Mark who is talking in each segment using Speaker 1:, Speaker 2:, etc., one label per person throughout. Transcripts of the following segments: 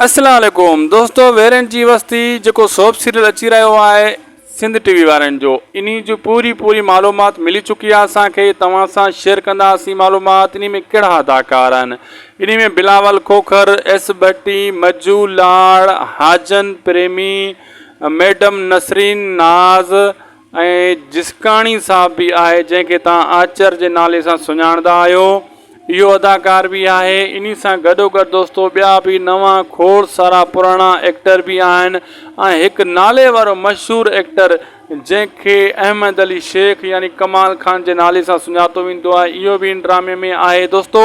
Speaker 1: اسلام عليڪم دوستو ويرين جي وستي جيڪو سوپ سيريل اچي رهيو آهي سنڌ ٽي وي وارن جو انهي جي پوري پوري معلومات ملي چڪي آهي اسان کي توهان سان شيئر ڪنداسين معلومات انهي ۾ ڪهڙا اداڪار آهن انهي ۾ بلاول کوکر ايس ڀٽي مجو لاڙ حاجن پريمي ميڊم نسرين ناز ۽ جسڪاڻي صاحب به آهي جنهن کي توهان آچر جي نالي سان سڃاڻندا آهيو اهو اداڪار به آهي انهي سان گڏوگڏ دوستو ٻيا به نوان کوڙ سارا پراڻا ايڪٽر به آهن ۽ هڪ نالي وارو مشهور ايڪٽر جنهن کي احمد علي شيخ يعني ڪمال خان جي نالي سان سڃاتو ويندو آهي اهو به ان ڊرامي ۾ آهي دوستو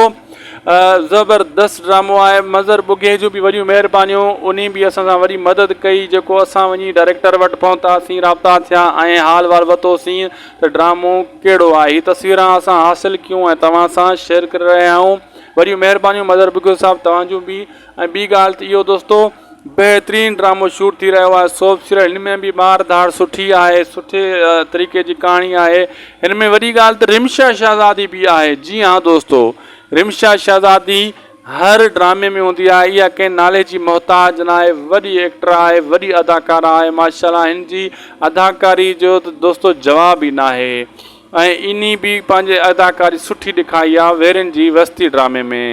Speaker 1: زبردست ڊرامو آهي مظهر ٻگهي جون به وڏيون مهربانيون انهي به اسان سان وڏي مدد ڪئي جيڪو اسان وڃي ڊائريڪٽر وٽ پهتاسين رابطا ٿيا ۽ حال وال وتوسين ته ڊرامو ڪهڙو آهي هي تصويران اسان حاصل ڪيون ۽ توهان سان شيئر ڪري رهيا آهيون وڏيون مهربانيون مظهر ٻگهيو صاحب توهان جون به ۽ ٻي ڳالهه ته اهو دوستو بهترين ڊرامو شوٽ ٿي رهيو آهي سوپ سيريل هن ۾ به مار ڌاڙ سٺي آهي سٺي طريقي جي ڪهاڻي آهي هن ۾ وڏي ڳالهه ته رمشا شهزادي به آهي جي ها دوستو رمشا شهزادي هر ڊرامي ۾ هوندي آهي اها ڪنهن نالي جي محتاج نه آهي وڏي ايڪٽر آهي وڏي اداڪاره آهي ماشاءالله هن جي اداڪاري جو ته دوستو جواب ئي ناهي ۽ انهي به پنهنجي اداڪاري سٺي ڏکائي آهي ويرين جي وستي ڊرامي ۾.